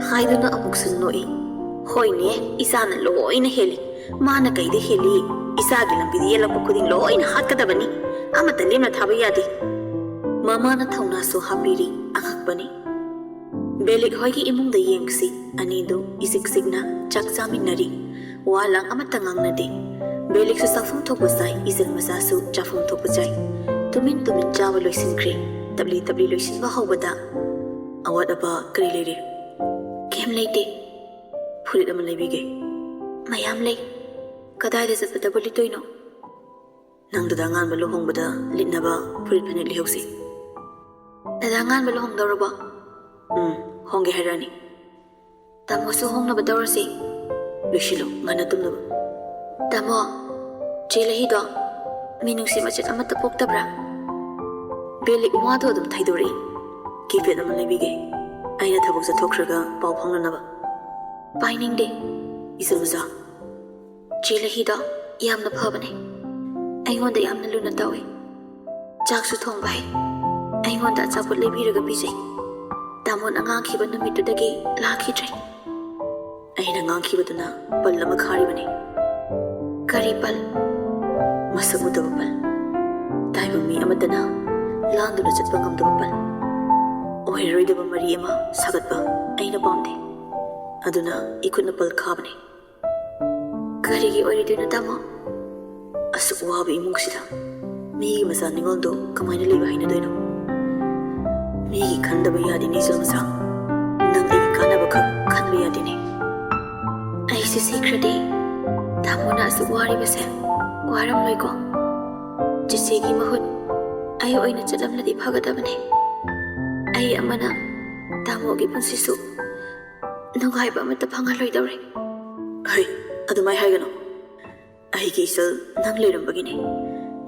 ꯍꯥꯏꯗꯨꯅ ꯑꯃꯨꯛꯁꯨ ꯅꯣꯛꯏ꯫ ꯍꯣꯏꯅꯦ, ꯏꯆꯥꯅ ꯂꯣꯏꯅ ꯍꯦꯜꯂꯤ꯫ ꯃꯥꯅ ꯀꯩꯗ ꯍꯦꯜꯂꯤ? ꯏꯆꯥꯒꯤ ꯂꯝꯕꯤꯗ ꯌꯦꯜꯂꯛꯄ ꯈꯨꯗꯤꯡ ꯂꯣꯏꯅ ꯍꯥꯠꯀꯗꯕꯅꯤ꯫ ꯑꯃꯠꯇ ꯂꯦꯝꯅ ꯊꯥꯕ ꯌꯥꯗꯦ꯫ ꯃꯃꯥꯅ ꯊꯧꯅꯥꯁꯨ ꯍꯥꯞꯄꯤꯔꯤ꯫ ꯑꯉꯛꯄꯅꯤ꯫ ꯕꯦꯂꯤꯛ ꯍꯣꯏꯒꯤ ꯏꯃꯨꯡꯗ ꯌꯦꯡꯁꯤ꯫ ꯑꯅꯤꯗꯨ ꯏꯆꯤꯛ ꯆꯤꯛꯅ ꯆꯥꯛ ꯆꯥꯃꯤꯟꯅꯔꯤ꯫ ꯋꯥ ꯂꯥꯡ ꯑꯃꯠꯇ ꯉꯥꯡꯅꯗꯦ꯫ ꯕꯦꯂꯤꯛꯁꯨ ꯆꯥꯐꯝ ꯊꯣꯛꯄ ꯆꯥꯏ, ꯏꯆꯜ ꯃꯆꯥꯁꯨ ꯆꯥꯐꯝ ꯊꯣꯛꯄ ꯆꯥꯏ꯫ ꯇꯨꯃꯤꯟ ꯇꯨꯃꯤꯟ ꯆꯥꯕ ꯂꯣꯏꯁꯤꯟꯈ꯭ꯔꯦ꯫ ꯇꯞꯂꯤ ꯇꯞꯂꯤ ꯂꯣꯏꯁꯤꯟꯕ ꯍꯧꯕꯗ, "ꯑꯋꯥꯠ ꯑꯄꯥ ꯀꯔꯤ ꯂꯩꯔꯦ?" "ꯀꯩꯝ ꯂꯩꯇꯦ꯫ ꯐꯨꯔꯤꯠ ꯑꯃ ꯂꯩꯕꯤꯒꯦ꯫" "ꯃꯌꯥꯝ ꯂꯩ꯫ ꯀꯗꯥꯏꯗ ꯆꯠꯄꯗꯕꯨ ꯂꯤꯠꯇꯣꯏꯅꯣ?" "ꯅꯪ ꯗꯗꯥ ꯉꯥꯟꯕ ꯂꯨꯍꯣꯡꯕꯗ ꯂꯤꯠꯅꯕ ꯐꯨꯔꯤꯠ ꯐꯅꯦꯛ ꯂꯩꯍꯧꯁꯤ꯫" "ꯗꯗꯥ ꯉꯥꯟꯕ ꯂꯨꯍꯣꯡꯗꯧꯔꯕꯣ?" "ꯎꯝ, ꯍꯣꯡꯒꯦ ꯍꯥꯏꯔꯛꯑꯅꯤ꯫" "ꯇꯥꯃꯣꯁꯨ ꯍꯣꯡꯅꯕ ꯇꯧꯔꯁꯤ꯫" "ꯂꯣꯏꯁꯤꯜꯂꯨ, ꯉꯟꯅ ꯇꯨꯝꯅꯕ꯫" "ꯇꯥꯃꯣ, ꯆꯦ ꯂꯍꯤꯗꯣ ꯃꯤꯅꯨꯡꯁꯤ ꯃꯆꯦꯠ ꯑꯃꯠꯇ ꯄꯣꯛꯇꯕ꯭ꯔꯥ?" ꯕꯦꯂꯤꯛ ꯋꯥꯗꯣ ꯑꯗꯨꯝ ꯊꯩꯗꯣꯔꯛꯏ꯫ "ꯀꯤꯄꯦꯗ ꯑꯃ ꯂꯩꯕꯤꯒꯦ, ꯑꯩꯅ ꯊꯕꯛ ꯆꯠꯊꯣꯛꯈ꯭ꯔꯒ ꯄꯥꯎ ꯐꯥꯎꯅꯅꯕ꯫" "ꯄꯥꯏꯅꯤꯡꯗꯦ꯫" "ꯏꯆꯜ ꯃꯆꯥ, ꯆꯦ ꯂꯍꯤꯗꯣ ꯌꯥꯝꯅ ꯐꯕꯅꯦ꯫ ꯑꯩꯉꯣꯟꯗ ꯌꯥꯝꯅ ꯂꯨꯅ ꯇꯧꯏ꯫ ꯆꯥꯛꯁꯨ ꯊꯣꯡꯕ ꯍꯩ꯫ ꯑꯩꯉꯣꯟꯗ ꯑꯆꯥꯄꯣꯠ ꯂꯩꯕꯤꯔꯒ ꯄꯤꯖꯩ꯫ ꯇꯥꯃꯣꯅ ꯉꯥꯡꯈꯤꯕ ꯅꯨꯃꯤꯠꯇꯨꯗꯒꯤ ꯂꯥꯛꯈꯤꯗ꯭ꯔꯦ꯫" ꯑꯩꯅ ꯉꯥꯡꯈꯤꯕꯗꯨꯅ ꯄꯜ ꯑꯃ ꯈꯥꯔꯤꯕꯅꯤ꯫ "ꯀꯔꯤ ꯄꯜ?" "ꯃꯁꯛ ꯎꯗꯕ ꯄꯜ꯫ ꯇꯥꯏꯕꯪ ꯃꯤ ꯑꯃꯠꯇꯅ ꯂꯥꯟꯗꯨꯅ ꯆꯠꯄ ꯉꯝꯗꯕ ꯄꯜ꯫ ꯑꯣꯏꯔꯔꯣꯏꯗꯕ ꯃꯔꯤ ꯑꯃ ꯁꯥꯒꯠꯄ ꯑꯩꯅ ꯄꯥꯝꯗꯦ꯫ ꯑꯗꯨꯅ ꯏꯈꯨꯠꯅ ꯄꯜ ꯈꯥꯕꯅꯤ꯫" "ꯀꯔꯤꯒꯤ ꯑꯣꯏꯔꯤꯗꯣꯏꯅꯣ, ꯇꯥꯃꯣ?" "ꯑꯁꯨꯛ ꯋꯥꯕ ꯏꯃꯨꯡꯁꯤꯗ ꯃꯤꯒꯤ ꯃꯆꯥ ꯅꯤꯉꯣꯜꯗꯣ ꯀꯃꯥꯏꯅ ꯂꯩꯕ ꯍꯩꯅꯗꯣꯏꯅꯣ? ꯃꯤꯒꯤ ꯈꯟꯗꯕ ꯌꯥꯗꯦꯅꯦ, ꯏꯆꯜ ꯃꯆꯥ꯫ ꯅꯪ ꯑꯩꯒꯤ ꯀꯥꯟꯅꯕ ꯈꯛ ꯈꯟꯕ ꯌꯥꯗꯦꯅꯦ꯫" "ꯑꯩꯁꯦ ꯁꯤꯈ꯭ꯔꯗꯤ ꯇꯥꯃꯣꯅ ꯑꯁꯨꯛ ꯋꯥꯔꯤꯕꯁꯦ ꯋꯥꯔꯝꯂꯣꯏꯀꯣ? ꯆꯤꯆꯦꯒꯤ ꯃꯍꯨꯠ ꯑꯩ ꯑꯣꯏꯅ ꯆꯠꯂꯝꯂꯗꯤ ꯐꯒꯗꯕꯅꯤ꯫ ꯑꯩ ꯑꯃꯅ ꯇꯥꯃꯣꯒꯤ ꯄꯨꯟꯁꯤꯁꯨ ꯅꯨꯡꯉꯥꯏꯕ ꯑꯃꯠꯇ ꯐꯪꯍꯜꯂꯣꯏꯗꯧꯔꯦ꯫ ꯍꯩ, ꯑꯗꯨꯃꯥꯏ ꯍꯥꯏꯒꯅꯨ꯫ ꯑꯩꯒꯤ ꯏꯆꯜ, ꯅꯪ ꯂꯩꯔꯝꯕꯒꯤꯅꯦ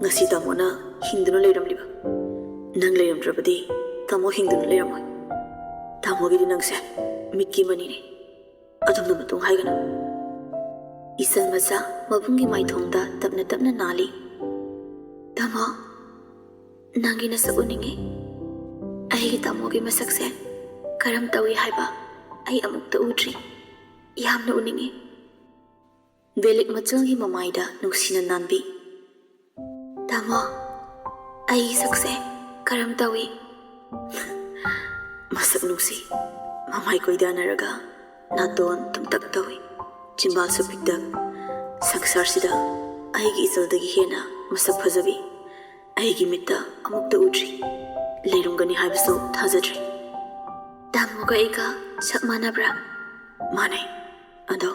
ꯉꯁꯤ ꯇꯥꯃꯣꯅ ꯍꯤꯡꯗꯨꯅ ꯂꯩꯔꯝꯂꯤꯕ꯫ ꯅꯪ ꯂꯩꯔꯝꯗ꯭ꯔꯕꯗꯤ ꯇꯥꯃꯣ ꯍꯤꯡꯗꯨꯅ ꯂꯩꯔꯝꯃꯣꯏ꯫ ꯇꯥꯃꯣꯒꯤꯗꯤ ꯅꯪꯁꯦ ꯃꯤꯠꯀꯤ ꯃꯅꯤꯅꯦ꯫ ꯑꯗꯨꯝꯅ ꯃꯇꯨꯡ ꯍꯥꯏꯒꯅꯨ꯫ ꯏꯆꯜ ꯃꯆꯥ ꯃꯕꯨꯡꯒꯤ ꯃꯥꯏꯊꯣꯡꯗ ꯇꯞꯅ ꯇꯞꯅ ꯅꯥꯜꯂꯤ꯫ ꯇꯥꯃꯣ, ꯅꯪꯒꯤ ꯅꯁꯛ ꯎꯅꯤꯡꯉꯤ꯫ ꯑꯩꯒꯤ ꯇꯥꯃꯣꯒꯤ ꯃꯁꯛꯁꯦ ꯀꯔꯝ ꯇꯧꯏ ꯍꯥꯏꯕ ꯑꯩ ꯑꯃꯨꯛꯇ ꯎꯗ꯭ꯔꯤ꯫ ꯌꯥꯝꯅ ꯎꯅꯤꯡꯉꯤ꯫ ꯕꯦꯂꯤꯛ ꯃꯆꯜꯒꯤ ꯃꯃꯥꯏꯗ ꯅꯨꯡꯁꯤꯅ ꯅꯥꯟꯕꯤ꯫ ꯇꯥꯃꯣ, ꯑꯩꯒꯤ ꯁꯛꯁꯦ ꯀꯔꯝ ꯇꯧꯏ? ꯃꯁꯛ ꯅꯨꯡꯁꯤ꯫ ꯃꯃꯥꯏ ꯀꯣꯏꯗꯥꯅꯔꯒ ꯅꯥꯇꯣꯟ ꯇꯨꯝꯇꯛ ꯇꯧꯏ꯫ ꯆꯤꯝꯕꯥꯜꯁꯨ ꯄꯤꯛꯇꯛ꯫ ꯁꯪꯁꯥꯔꯁꯤꯗ ꯑꯩꯒꯤ ꯏꯆꯜꯗꯒꯤ ꯍꯦꯟꯅ ꯃꯁꯛ ꯐꯖꯕꯤ ꯑꯩꯒꯤ ꯃꯤꯠꯇ ꯑꯃꯨꯛꯇ ꯎꯗ꯭ꯔꯤ꯫ ꯂꯩꯔꯝꯒꯅꯤ ꯍꯥꯏꯕꯁꯨ ꯊꯥꯖꯗ꯭ꯔꯤ꯫ ꯇꯥꯃꯣꯒ ꯑꯩꯒ ꯁꯛ ꯃꯥꯟꯅꯕ꯭ꯔꯥ? ꯃꯥꯟꯅꯩ꯫ ꯑꯗꯣ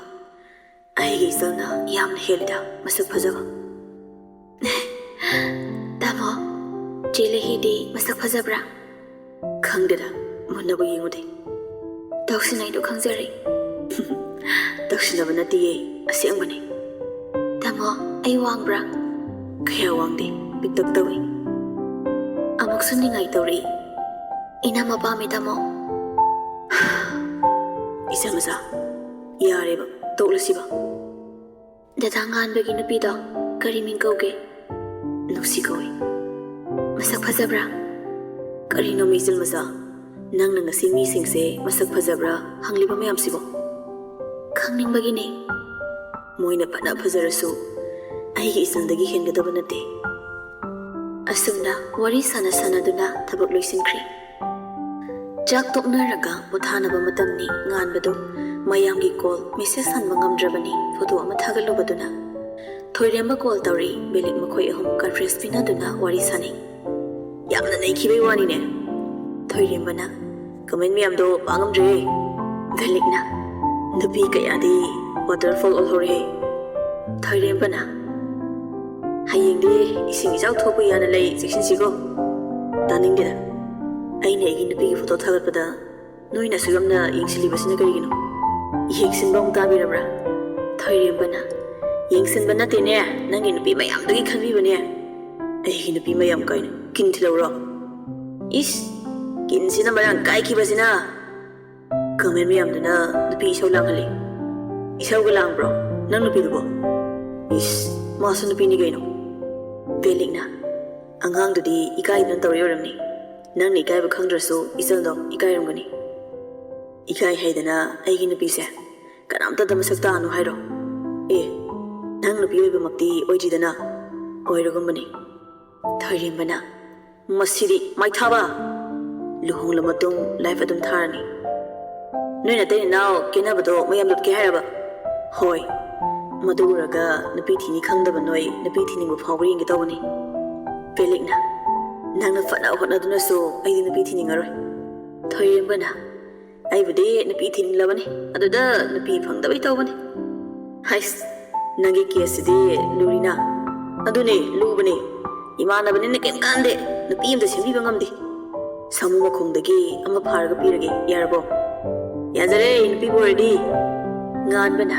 ꯑꯩꯒꯤ ꯏꯆꯜꯅ ꯌꯥꯝꯅ ꯍꯦꯜꯂꯤꯗ ꯃꯁꯛ ꯐꯖꯕ꯫ ꯇꯥꯃꯣ, ꯆꯦ ꯂꯩꯍꯤꯗꯤ ꯃꯁꯛ ꯐꯖꯕ꯭ꯔꯥ? ꯈꯪꯗꯦꯗ, ꯃꯨꯟꯅꯕꯨ ꯌꯦꯡꯉꯨꯗꯦ꯫ ꯇꯧꯁꯤꯟꯅꯩꯗꯣ ꯈꯪꯖꯔꯦ꯫ ꯇꯧꯁꯤꯟꯅꯕ ꯅꯠꯇꯤꯌꯦ, ꯑꯁꯦꯡꯕꯅꯦ꯫ ꯇꯥꯃꯣ, ꯑꯩ ꯋꯥꯡꯕ꯭ꯔꯥ? ꯀꯌꯥ ꯋꯥꯡꯗꯦ, ꯄꯤꯛꯇꯛ ꯇꯧꯏ꯫ ꯑꯃꯨꯛꯁꯨ ꯅꯤꯡꯉꯥꯏ ꯇꯧꯔꯛꯏ꯫ ꯏꯅꯝꯃ ꯄꯥꯝꯃꯤ ꯇꯥꯃꯣ꯫ ꯏꯆꯜ ꯃꯆꯥ, ꯌꯥꯔꯦꯕ, ꯇꯣꯛꯂꯁꯤꯕ꯫ ꯗꯗꯥ ꯉꯥꯟꯕꯒꯤ ꯅꯨꯄꯤꯗꯣ ꯀꯔꯤ ꯃꯤꯡ ꯀꯧꯒꯦ? ꯅꯨꯡꯁꯤ ꯀꯧꯏ꯫ ꯃꯁꯛ ꯐꯖꯕ꯭ꯔꯥ? ꯀꯔꯤꯅꯣ ꯃꯤꯆꯤꯜ ꯃꯆꯥ? ꯅꯪꯅ ꯉꯁꯤ ꯃꯤꯁꯤꯡꯁꯦ ꯃꯁꯛ ꯐꯖꯕ꯭ꯔꯥ ꯍꯪꯂꯤꯕ ꯃꯌꯥꯝꯁꯤꯕꯣ? ꯈꯪꯅꯤꯡꯕꯒꯤꯅꯦ꯫ ꯃꯣꯏꯅ ꯐꯅ ꯐꯖꯔꯁꯨ ꯑꯩꯒꯤ ꯏꯆꯜꯗꯒꯤ ꯍꯦꯟꯒꯗꯕ ꯅꯠꯇꯦ꯫ ꯑꯁꯨꯝꯅ ꯋꯥꯔꯤ ꯁꯥꯟꯅ ꯁꯥꯟꯅꯗꯨꯅ ꯊꯕꯛ ꯂꯣꯏꯁꯤꯟꯈ꯭ꯔꯦ꯫ ꯆꯥꯛ ꯇꯣꯛꯅꯔꯒ ꯄꯣꯊꯥꯅꯕ ꯃꯇꯝꯅꯤ꯫ ꯉꯥꯟꯕꯗꯨ ꯃꯌꯥꯝꯒꯤ ꯀꯣꯜ ꯃꯦꯁꯦꯖ ꯍꯟꯕ ꯉꯝꯗ꯭ꯔꯕꯅꯤ꯫ ꯐꯣꯇꯣ ꯑꯃ ꯊꯥꯒꯠꯂꯨꯕꯗꯨꯅ꯫ ꯊꯣꯏꯔꯦꯝꯕ ꯀꯣꯜ ꯇꯧꯔꯤ꯫ ꯕꯦꯂꯤꯛ ꯃꯈꯣꯏ ꯑꯍꯨꯝ ꯀꯟꯐ꯭ꯔꯦꯟꯁ ꯄꯤꯅꯗꯨꯅ ꯋꯥꯔꯤ ꯁꯥꯅꯩ꯫ ꯌꯥꯝꯅ ꯅꯩꯈꯤꯕꯩ ꯋꯥꯅꯤꯅꯦ꯫ ꯊꯣꯏꯔꯦꯝꯕꯅ, ꯀꯃꯦꯟ ꯃꯌꯥꯝꯗꯣ ꯄꯥ ꯉꯝꯗ꯭ꯔꯦ꯫ ꯕꯦꯂꯤꯛꯅ, ꯅꯨꯄꯤ ꯀꯌꯥꯗꯤ ꯋꯥꯇꯔꯐꯣꯜ ꯑꯣꯜꯍꯧꯔꯦ꯫ ꯊꯣꯏꯔꯦꯝꯕꯅ, ꯍꯌꯦꯡꯗꯤ ꯏꯁꯤꯡ ꯏꯆꯥꯎ ꯊꯣꯛꯄ ꯌꯥꯅ ꯂꯩ, ꯆꯦꯛꯁꯤꯟꯁꯤꯀꯣ꯫ ꯇꯥꯅꯤꯡꯗꯦꯗ꯫ ꯑꯩꯅ ꯑꯩꯒꯤ ꯅꯨꯄꯤꯒꯤ ꯐꯣꯇꯣ ꯊꯥꯒꯠꯄꯗ ꯅꯣꯏꯅ ꯑꯁꯨꯛ ꯌꯥꯝꯅ ꯌꯦꯡꯁꯤꯜꯂꯤꯕꯁꯤꯅ ꯀꯔꯤꯒꯤꯅꯣ? ꯌꯦꯡꯁꯤꯟꯕ ꯑꯃꯨꯛ ꯇꯥꯕꯤꯔꯕ꯭ꯔꯥ? ꯊꯣꯏꯔꯦꯝꯕꯅ, ꯌꯦꯡꯁꯤꯟꯕ ꯅꯠꯇꯦꯅꯦ, ꯅꯪꯒꯤ ꯅꯨꯄꯤ ꯃꯌꯥꯝꯗꯨꯒꯤ ꯈꯟꯕꯤꯕꯅꯦ꯫ ꯑꯩꯒꯤ ꯅꯨꯄꯤ ꯃꯌꯥꯝ ꯀꯥꯏꯅ ꯀꯤꯟ ꯊꯤꯜꯂꯧꯔꯣ? ꯏꯁ, ꯀꯤꯟꯁꯤꯅ ꯃꯔꯥꯡ ꯀꯥꯏꯈꯤꯕꯁꯤꯅ꯫ ꯀꯃꯦꯟ ꯃꯌꯥꯝꯗꯨꯅ ꯅꯨꯄꯤ ꯏꯁꯧ ꯂꯥꯡꯍꯜꯂꯤ꯫ ꯏꯁꯧꯒ ꯂꯥꯡꯕ꯭ꯔꯣ ꯅꯪ ꯅꯨꯄꯤꯗꯨꯕꯣ? ꯏꯁ, ꯃꯥꯁꯨ ꯅꯨꯄꯤꯅꯤ ꯀꯩꯅꯣ꯫ ꯕꯦꯂꯤꯛꯅ, ꯑꯉꯥꯡꯗꯨꯗꯤ ꯏꯀꯥꯏꯗꯨꯅ ꯇꯧꯔꯤ ꯑꯣꯏꯔꯝꯅꯤ꯫ ꯅꯪꯅ ꯏꯀꯥꯏꯕ ꯈꯪꯗ꯭ꯔꯁꯨ ꯏꯆꯜꯗꯣ ꯏꯀꯥꯏꯔꯝꯒꯅꯤ꯫ ꯏꯀꯥꯏ ꯍꯥꯏꯗꯅ ꯑꯩꯒꯤ ꯅꯨꯄꯤꯁꯦ ꯀꯅꯥꯝꯇꯗ ꯃꯁꯛ ꯇꯥꯛꯑꯅꯨ ꯍꯥꯏꯔꯣ? ꯑꯦ, ꯅꯪ ꯅꯨꯄꯤ ꯑꯣꯏꯕꯃꯛꯇꯤ ꯑꯣꯏꯗ꯭ꯔꯤꯗꯅ, ꯑꯣꯏꯔꯒꯨꯝꯕꯅꯤ꯫ ꯊꯣꯏꯔꯦꯝꯕꯅ, ꯃꯁꯤꯗꯤ ꯃꯥꯏꯊꯥꯕ! ꯂꯨꯍꯣꯡꯂ ꯃꯇꯨꯡ ꯂꯥꯏꯐ ꯑꯗꯨꯝ ꯊꯥꯔꯅꯤ꯫ ꯅꯣꯏ ꯅꯇꯩ ꯅꯅꯥꯎ ꯀꯦꯅꯕꯗꯣ ꯃꯌꯥꯝ ꯂꯨꯞꯀꯦ ꯍꯥꯏꯔꯕ? ꯍꯣꯏ꯫ ꯃꯗꯨ ꯎꯔꯒ ꯅꯨꯄꯤ ꯊꯤꯅꯤ ꯈꯪꯗꯕ ꯅꯣꯏ ꯅꯨꯄꯤ ꯊꯤꯅꯤꯡꯕ ꯐꯥꯎꯕ ꯌꯦꯡꯒꯦ ꯇꯧꯕꯅꯤ꯫ ꯕꯦꯂꯤꯛꯅ, ꯅꯪꯅ ꯐꯅ ꯍꯣꯠꯅꯗꯨꯅꯁꯨ ꯑꯩꯗꯤ ꯅꯨꯄꯤ ꯊꯤꯅꯤꯡꯉꯔꯣꯏ꯫ ꯊꯣꯏꯔꯦꯝꯕꯅ, ꯑꯩꯕꯨꯗꯤ ꯅꯨꯄꯤ ꯊꯤꯅꯤꯡꯂꯕꯅꯤ, ꯑꯗꯨꯗ ꯅꯨꯄꯤ ꯐꯪꯗꯕꯩ ꯇꯧꯕꯅꯤ꯫ ꯍꯩꯁ, ꯅꯪꯒꯤ ꯀꯦꯁꯁꯤꯗꯤ ꯂꯨꯔꯤꯅ꯫ ꯑꯗꯨꯅꯦ, ꯂꯨꯕꯅꯦ꯫ ꯏꯃꯥꯟꯅꯕꯅꯤꯅ ꯀꯩꯝ ꯀꯥꯟꯗꯦ, ꯅꯨꯄꯤ ꯑꯝꯇ ꯁꯦꯝꯕꯤꯕ ꯉꯝꯗꯦ꯫ ꯁꯥꯃꯨ ꯃꯈꯣꯡꯗꯒꯤ ꯑꯃ ꯐꯥꯔꯒ ꯄꯤꯔꯒꯦ, ꯌꯥꯔꯕꯣ? ꯌꯥꯖꯔꯦ, ꯅꯨꯄꯤꯕꯨ ꯑꯣꯏꯔꯗꯤ꯫ ꯉꯥꯟꯕꯅ,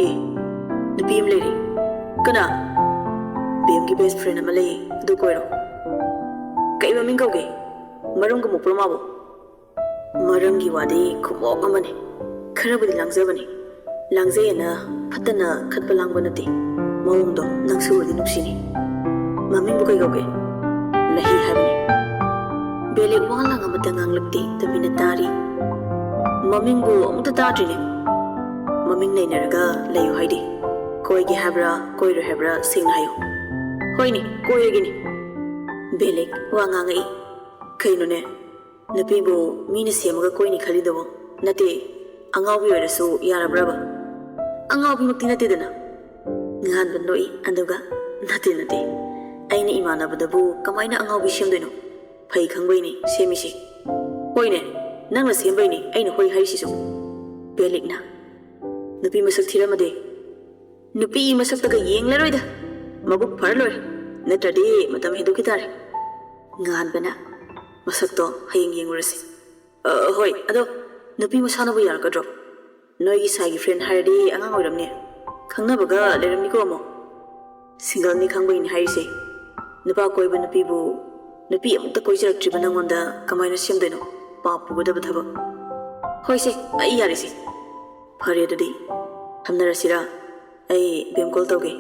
ꯑꯦ, ꯅꯨꯄꯤ ꯑꯃ ꯂꯩꯔꯦ꯫ ꯀꯅꯥ? ꯕꯦꯝꯒꯤ ꯕꯦꯁ ꯐ꯭ꯔꯦꯟ ꯑꯃ ꯂꯩꯌꯦ, ꯑꯗꯨ ꯀꯣꯏꯔꯣ꯫ ꯀꯩ ꯃꯃꯤꯡ ꯀꯧꯒꯦ? ꯃꯔꯨꯝꯒ ꯃꯨꯛꯄ꯭ꯔꯣ ꯃꯥꯕꯨ? ꯃꯔꯝꯒꯤ ꯋꯥꯗꯤ ꯈꯨꯃꯣꯛ ꯑꯃꯅꯤ꯫ ꯈꯔꯕꯨꯗꯤ ꯂꯥꯡꯖꯕꯅꯤ꯫ ꯂꯥꯡꯖꯩꯑꯅ ꯐꯠꯇꯅ ꯈꯠꯄ ꯂꯥꯡꯕ ꯅꯠꯇꯦ꯫ ꯃꯑꯣꯡꯗꯣ ꯅꯪꯁꯨ ꯎꯔꯗꯤ ꯅꯨꯡꯁꯤꯅꯤ꯫ ꯃꯃꯤꯡꯕꯨ ꯀꯩ ꯀꯧꯒꯦ? ꯂꯍꯤ ꯍꯥꯏꯕꯅꯤ꯫ ꯕꯦꯂꯤꯛ ꯋꯥ ꯂꯥꯡ ꯑꯃꯇ ꯉꯥꯡꯂꯛꯇꯦ, ꯇꯨꯃꯤꯟꯅ ꯇꯥꯔꯤ꯫ ꯃꯃꯤꯡꯕꯨ ꯑꯃꯨꯛꯇ ꯇꯥꯗ꯭ꯔꯤꯅꯦ꯫ ꯃꯃꯤꯡ ꯅꯩꯅꯔꯒ ꯂꯩꯌꯨ ꯍꯥꯏꯗꯦ꯫ ꯀꯣꯏꯒꯦ ꯍꯥꯏꯕ꯭ꯔꯥ, ꯀꯣꯏꯔꯣꯏ ꯍꯥꯏꯕ꯭ꯔꯥ, ꯁꯦꯡꯅ ꯍꯥꯏꯌꯨ꯫ ꯍꯣꯏꯅꯦ, ꯀꯣꯏꯔꯒꯦꯅꯦ꯫ ꯕꯦꯂꯤꯛ ꯋꯥ ꯉꯥꯡꯉꯛꯏ꯫ ꯀꯩꯅꯣꯅꯦ? ꯅꯨꯄꯤꯕꯨ ꯃꯤꯅ ꯁꯦꯝꯃꯒ ꯀꯣꯏꯅꯤ ꯈꯜꯂꯤꯗꯨꯕꯨ? ꯅꯠꯇꯦ, ꯑꯉꯥꯎꯕꯤ ꯑꯣꯏꯔꯁꯨ ꯌꯥꯔꯕ꯭ꯔꯕ? ꯑꯉꯥꯎꯕꯤꯃꯛꯇꯤ ꯅꯠꯇꯦꯗꯅ꯫ ꯉꯥꯟꯕ ꯅꯣꯛꯏ, ꯑꯗꯨꯒ, ꯅꯠꯇꯦ, ꯅꯠꯇꯦ, ꯑꯩꯅ ꯏꯃꯥꯟꯅꯕꯗꯕꯨ ꯀꯃꯥꯏꯅ ꯑꯉꯥꯎꯕꯤ ꯁꯦꯝꯗꯣꯏꯅꯣ? ꯐꯩ ꯈꯪꯕꯩꯅꯦ ꯁꯦꯝꯃꯤꯁꯦ꯫ ꯍꯣꯏꯅꯦ, ꯅꯪꯅ ꯁꯦꯝꯕꯩꯅꯦ ꯑꯩꯅ ꯍꯣꯏ ꯍꯥꯏꯔꯤꯁꯤꯁꯨ꯫ ꯕꯦꯂꯤꯛꯅ, ꯅꯨꯄꯤ ꯃꯁꯛ ꯊꯤꯔꯝꯃꯗꯤ? ꯅꯨꯄꯤ ꯃꯁꯛꯇꯒ ꯌꯦꯡꯂꯔꯣꯏꯗ꯫ ꯃꯕꯨꯛ ꯐꯔ ꯂꯣꯏꯔꯦ, ꯅꯠꯇ꯭ꯔꯗꯤ ꯃꯇꯝ ꯍꯦꯟꯗꯣꯛꯈꯤ ꯇꯥꯔꯦ꯫ ꯉꯥꯟꯕꯅ, "ꯃꯁꯛꯇꯣ ꯍꯌꯦꯡ ꯌꯦꯡꯉꯨꯔꯁꯤ꯫ ꯑ, ꯍꯣꯏ, ꯑꯗꯣ ꯅꯨꯄꯤ ꯃꯁꯥꯅꯕꯨ ꯌꯥꯔꯛꯀꯗ꯭ꯔꯣ? ꯅꯣꯏꯒꯤ ꯁꯥꯏꯒꯤ ꯐ꯭ꯔꯦꯟ ꯍꯥꯏꯔꯗꯤ ꯑꯉꯥꯡ ꯑꯣꯏꯔꯝꯅꯤ, ꯈꯪꯅꯕꯒ ꯂꯩꯔꯝꯅꯤꯀꯣ ꯑꯃꯨꯛ꯫ ꯁꯤꯡꯒꯜꯅꯤ ꯈꯪꯕꯒꯤꯅꯤ ꯍꯥꯏꯔꯤꯁꯦ꯫ ꯅꯨꯄꯥ ꯀꯣꯏꯕ ꯅꯨꯄꯤꯕꯨ, ꯅꯨꯄꯤ ꯑꯃꯨꯛꯇ ꯀꯣꯏꯖꯔꯛꯇ꯭ꯔꯤꯕ ꯅꯪꯉꯣꯟꯗ ꯀꯃꯥꯏꯅ ꯁꯦꯝꯗꯣꯏꯅꯣ? ꯄꯥꯞ ꯄꯨꯒꯗꯕ ꯊꯕꯛ꯫ ꯍꯣꯏꯁꯦ, ꯑꯩ ꯌꯥꯔꯦꯁꯦ꯫ ꯐꯔꯦ ꯑꯗꯨꯗꯤ, ꯊꯝꯅꯔꯁꯤꯔꯥ? ꯑꯩ ꯕꯦꯝ ꯀꯣꯜ ꯇꯧꯒꯦ꯫"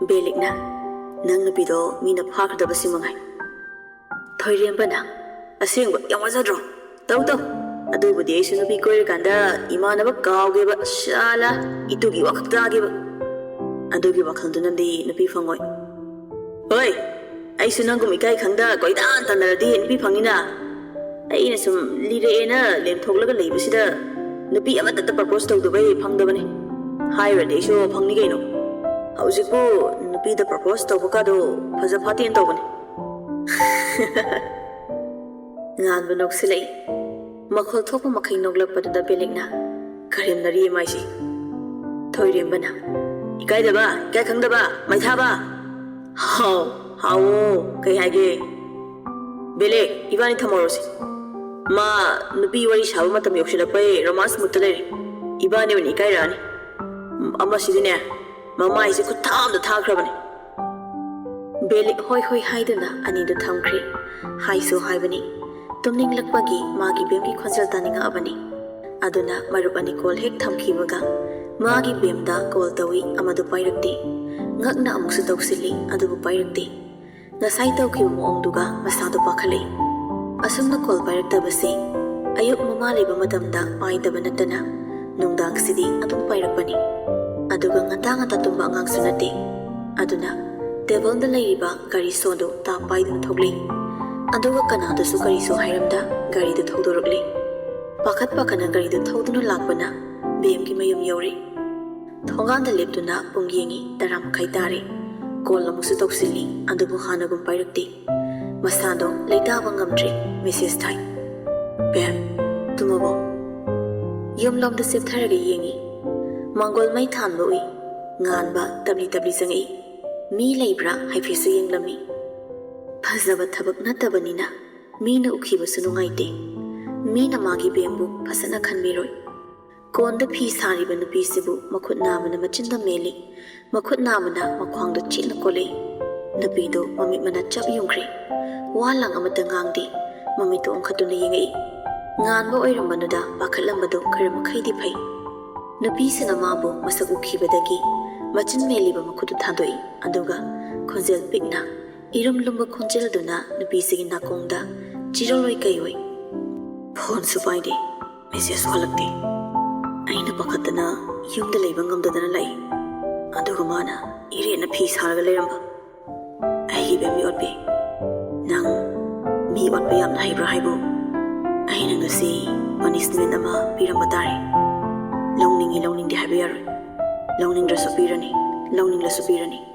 ꯕꯦꯂꯤꯛꯅ, "ꯅꯪ ꯅꯨꯄꯤꯗꯣ ꯃꯤꯅ ꯐꯥꯈ꯭ꯔꯗꯕꯁꯤ ꯃꯉꯥꯏ꯫" ꯊꯣꯏꯔꯦꯝꯕꯅ, "ꯑꯁꯦꯡꯕ ꯌꯥꯝ ꯋꯥꯖꯗ꯭ꯔꯣ? ꯇꯧ ꯇꯧ꯫ ꯑꯗꯨꯕꯨꯗꯤ ꯑꯩꯁꯨ ꯅꯨꯄꯤ ꯀꯣꯏꯔꯀꯥꯟꯗ ꯏꯃꯥꯟꯅꯕ ꯀꯥꯎꯒꯦꯕ, ꯁꯥꯂꯥ, ꯏꯇꯨꯒꯤ ꯋꯥꯈꯜ ꯇꯥꯒꯦꯕ꯫ ꯑꯗꯨꯒꯤ ꯋꯥꯈꯜꯗꯨꯅꯗꯤ ꯅꯨꯄꯤ ꯐꯪꯉꯣꯏ꯫ ꯍꯣꯏ, ꯑꯩꯁꯨ ꯅꯪꯒꯨꯝ ꯏꯀꯥꯏ ꯈꯪꯗ ꯀꯣꯏꯇꯥꯟ ꯇꯥꯟꯅꯔꯗꯤ ꯅꯨꯄꯤ ꯐꯪꯅꯤꯅ꯫ ꯑꯩꯅ ꯁꯨꯝ ꯂꯤꯔꯛꯑꯦꯅ ꯂꯦꯝꯊꯣꯛꯂꯒ ꯂꯩꯕꯁꯤꯗ ꯅꯨꯄꯤ ꯑꯃꯠꯇ ꯄ꯭ꯔꯄꯣꯁ ꯇꯧꯗꯕꯩ ꯐꯪꯗꯕꯅꯤ꯫ ꯍꯥꯏꯔꯨꯔꯗꯤ ꯑꯩꯁꯨ ꯐꯪꯅꯤ ꯀꯩꯅꯣ꯫ ꯍꯧꯖꯤꯛꯄꯨ ꯅꯨꯄꯤꯗ ꯄ꯭ꯔꯄꯣꯁ ꯇꯧꯕ ꯀꯥꯗꯣ ꯐꯖ ꯐꯥꯠꯇꯦꯅ ꯇꯧꯕꯅꯤ꯫" ꯉꯥꯟꯕ ꯅꯣꯛꯁꯤꯜꯂꯛꯏ꯫ ꯃꯈꯣꯜ ꯊꯣꯛꯄ ꯃꯈꯩ ꯅꯣꯛꯂꯛꯄꯗꯨꯗ ꯕꯦꯂꯤꯛꯅ, "ꯀꯔꯦꯝꯅꯔꯤ ꯃꯥꯏꯁꯤ꯫" ꯊꯣꯏꯔꯦꯝꯕꯅ, "ꯏꯀꯥꯏꯗꯕ, ꯏꯀꯥꯏ ꯈꯪꯗꯕ, ꯃꯩꯊꯥꯕ꯫ ꯍꯥꯎ, ꯍꯥꯎꯋꯣ, ꯀꯩ ꯍꯥꯏꯒꯦ? ꯕꯦꯂꯦꯛ, ꯏꯕꯥꯅꯤ ꯊꯝꯍꯧꯔꯁꯤ꯫ ꯃꯥ ꯅꯨꯄꯤ ꯋꯥꯔꯤ ꯁꯥꯕ ꯃꯇꯝ ꯌꯧꯁꯤꯜꯂꯛꯄꯩ ꯔꯣꯃꯥꯟꯁ ꯃꯨꯠꯇ ꯂꯩꯔꯤ꯫ ꯏꯕꯥꯅꯤ ꯑꯣꯏꯅ ꯏꯀꯥꯏꯔꯛꯑꯅꯤ꯫ ꯑꯃꯁꯤꯗꯤꯅꯦ, ꯃꯃꯥꯏꯁꯦ ꯈꯨꯠ ꯊꯥ ꯑꯃꯗ ꯊꯥꯈ꯭ꯔꯕꯅꯤ꯫" ꯕꯦꯂꯤꯛ ꯍꯣꯏ ꯍꯣꯏ ꯍꯥꯏꯗꯨꯅ ꯑꯅꯤꯗꯨ ꯊꯝꯈ꯭ꯔꯦ꯫ ꯍꯥꯏꯁꯨ ꯍꯥꯏꯕꯅꯤ, ꯇꯨꯝꯅꯤꯡꯂꯛꯄꯒꯤ ꯃꯥꯒꯤ ꯕꯦꯝꯒꯤ ꯈꯣꯟꯖꯦꯜ ꯇꯥꯅꯤꯡꯉꯛꯑꯕꯅꯤ꯫ ꯑꯗꯨꯅ ꯃꯔꯨꯞ ꯑꯅꯤ ꯀꯣꯜ ꯍꯦꯛ ꯊꯝꯈꯤꯕꯒ ꯃꯥꯒꯤ ꯕꯦꯝꯗ ꯀꯣꯜ ꯇꯧꯏ, ꯑꯃꯗꯨ ꯄꯥꯏꯔꯛꯇꯦ꯫ ꯉꯛꯅ ꯑꯃꯨꯛꯁꯨ ꯇꯧꯁꯤꯜꯂꯤ, ꯑꯗꯨꯕꯨ ꯄꯥꯏꯔꯛꯇꯦ꯫ ꯉꯁꯥꯏ ꯇꯧꯈꯤꯕ ꯃꯑꯣꯡꯗꯨꯒ ꯃꯁꯥꯗꯨ ꯄꯥꯈꯠꯂꯛꯏ꯫ ꯑꯁꯨꯝꯅ ꯀꯣꯜ ꯄꯥꯏꯔꯛꯇꯕꯁꯤ ꯑꯌꯨꯛ ꯃꯃꯥ ꯂꯩꯕ ꯃꯇꯝꯗ ꯄꯥꯏꯗꯕ ꯅꯠꯇꯅ ꯅꯨꯡꯗꯥꯡꯁꯤꯗꯤ ꯑꯗꯨꯝ ꯄꯥꯏꯔꯛꯄꯅꯤ꯫ ꯑꯗꯨꯒ ꯉꯟꯇꯥ ꯉꯟꯇꯥ ꯇꯨꯝꯕ ꯑꯉꯥꯡꯁꯨ ꯅꯠꯇꯦ꯫ ꯑꯗꯨꯅ ꯇꯦꯕꯜꯗ ꯂꯩꯔꯤꯕ ꯒꯥꯔꯤ ꯁꯣꯗꯨ ꯇꯥꯞ ꯄꯥꯏꯗꯨꯅ ꯊꯣꯛꯂꯛꯏ꯫ ꯑꯗꯨꯒ ꯀꯅꯥꯗꯁꯨ ꯀꯔꯤꯁꯨ ꯍꯥꯏꯔꯝꯗ ꯒꯥꯔꯤꯗꯨ ꯊꯧꯗꯣꯔꯛꯂꯤ꯫ ꯄꯥꯈꯠ ꯄꯥꯈꯠꯅ ꯒꯥꯔꯤꯗꯨ ꯊꯧꯗꯨꯅ ꯂꯥꯛꯄꯅ ꯕꯦꯝꯒꯤ ꯃꯌꯨꯝ ꯌꯧꯔꯦ꯫ ꯊꯣꯡꯒꯥꯟꯗ ꯂꯦꯞꯇꯨꯅ ꯄꯨꯡ ꯌꯦꯡꯉꯤ, ꯇꯔꯥ ꯃꯈꯥꯏ ꯇꯥꯔꯦ꯫ ꯀꯣꯜ ꯑꯃꯨꯛꯁꯨ ꯇꯧꯁꯤꯜꯂꯤ, ꯑꯗꯨꯕꯨ ꯍꯥꯟꯅꯒꯨꯝ ꯄꯥꯏꯔꯛꯇꯦ꯫ ꯃꯁꯥꯗꯣ ꯂꯩꯇꯥꯕ ꯉꯝꯗ꯭ꯔꯦ, ꯃꯦꯁꯦꯖ ꯊꯥꯏ, "ꯕꯦꯝ, ꯇꯨꯝꯃꯕꯣ?" ꯌꯨꯝꯂꯣꯝꯗ ꯆꯦꯞꯊꯔꯒ ꯌꯦꯡꯉꯤ꯫ ꯃꯥꯡꯒꯣꯜ ꯃꯩ ꯊꯥꯟꯕ ꯎꯏ꯫ ꯉꯥꯟꯕ ꯇꯞꯂꯤ ꯇꯞꯂꯤ ꯆꯪꯉꯛꯏ꯫ "ꯃꯤ ꯂꯩꯕ꯭ꯔꯥ?" ꯍꯥꯏꯐꯦꯠꯁꯨ ꯌꯦꯡꯂꯝꯃꯤ꯫ ꯐꯖꯕ ꯊꯕꯛ ꯅꯠꯇꯕꯅꯤꯅ ꯃꯤꯅ ꯎꯈꯤꯕꯁꯨ ꯅꯨꯡꯉꯥꯏꯇꯦ꯫ ꯃꯤꯅ ꯃꯥꯒꯤ ꯕꯦꯝꯕꯨ ꯐꯖꯅ ꯈꯟꯕꯤꯔꯣꯏ꯫ ꯀꯣꯟꯗ ꯐꯤ ꯁꯥꯔꯤꯕ ꯅꯨꯄꯤꯁꯤꯕꯨ ꯃꯈꯨꯠ ꯅꯥꯝꯃꯅ ꯃꯆꯤꯟꯗ ꯃꯦꯜꯂꯤ, ꯃꯈꯨꯠ ꯅꯥꯝꯃꯅ ꯃꯈ꯭ꯋꯥꯡꯗ ꯆꯦꯠꯅ ꯀꯣꯜꯂꯤ꯫ ꯅꯨꯄꯤꯗꯣ ꯃꯃꯤꯠ ꯃꯅꯥ ꯆꯞ ꯌꯨꯡꯈ꯭ꯔꯦ꯫ ꯋꯥ ꯂꯥꯡ ꯑꯃꯠꯇ ꯉꯥꯡꯗꯦ꯫ ꯃꯃꯤꯠꯇꯣ ꯑꯣꯟꯈꯠꯇꯨꯅ ꯌꯦꯡꯉꯛꯏ꯫ ꯉꯥꯟꯕ ꯑꯣꯏꯔꯝꯕꯗꯨꯗ ꯄꯥꯈꯠꯂꯝꯕꯗꯨ ꯈꯔ ꯃꯈꯩꯗꯤ ꯐꯩ꯫ ꯅꯨꯄꯤꯁꯤꯅ ꯃꯥꯕꯨ ꯃꯁꯛ ꯎꯈꯤꯕꯗꯒꯤ ꯃꯆꯤꯟ ꯃꯦꯜꯂꯤꯕ ꯃꯈꯨꯠꯇꯨ ꯊꯥꯗꯣꯛꯏ, ꯑꯗꯨꯒ ꯈꯣꯟꯖꯦꯜ ꯄꯤꯛꯅ, ꯏꯔꯨꯝ ꯂꯨꯝꯕ ꯈꯣꯟꯖꯦꯜꯗꯨꯅ ꯅꯨꯄꯤꯁꯤꯒꯤ ꯅꯥꯀꯣꯡꯗ ꯆꯤꯔꯣꯜ ꯑꯣꯏ ꯀꯩ ꯑꯣꯏ, "ꯐꯣꯟꯁꯨ ꯄꯥꯏꯗꯦ, ꯃꯦꯁꯦꯖꯁꯨ ꯍꯜꯂꯛꯇꯦ꯫ ꯑꯩꯅ ꯄꯥꯈꯠꯇꯅ ꯌꯨꯝꯗ ꯂꯩꯕ ꯉꯝꯗꯗꯅ ꯂꯥꯛꯏ꯫ ꯑꯗꯨꯒ ꯃꯥꯅ ꯏꯔꯦꯟꯅ ꯐꯤ ꯁꯥꯔꯒ ꯂꯩꯔꯝꯕ꯫ ꯑꯩꯒꯤ ꯕꯦꯕꯤ ꯑꯣꯠꯄꯤ, ꯅꯪ ꯃꯤ ꯑꯣꯠꯄ ꯌꯥꯝꯅ ꯍꯩꯕ꯭ꯔꯥ ꯍꯥꯏꯕꯨ? ꯑꯩꯅ ꯉꯁꯤ ꯄꯅꯤꯁꯃꯦꯟ ꯑꯃ ꯄꯤꯔꯝꯕ ꯇꯥꯔꯦ꯫ ꯂꯧꯅꯤꯡꯉꯤ ꯂꯧꯅꯤꯡꯗꯦ ꯍꯥꯏꯕ ꯌꯥꯔꯣꯏ꯫ ꯂꯧꯅꯤꯡꯗ꯭ꯔꯁꯨ ꯄꯤꯔꯅꯤ, ꯂꯧꯅꯤꯡꯂꯁꯨ ꯄꯤꯔꯅꯤ꯫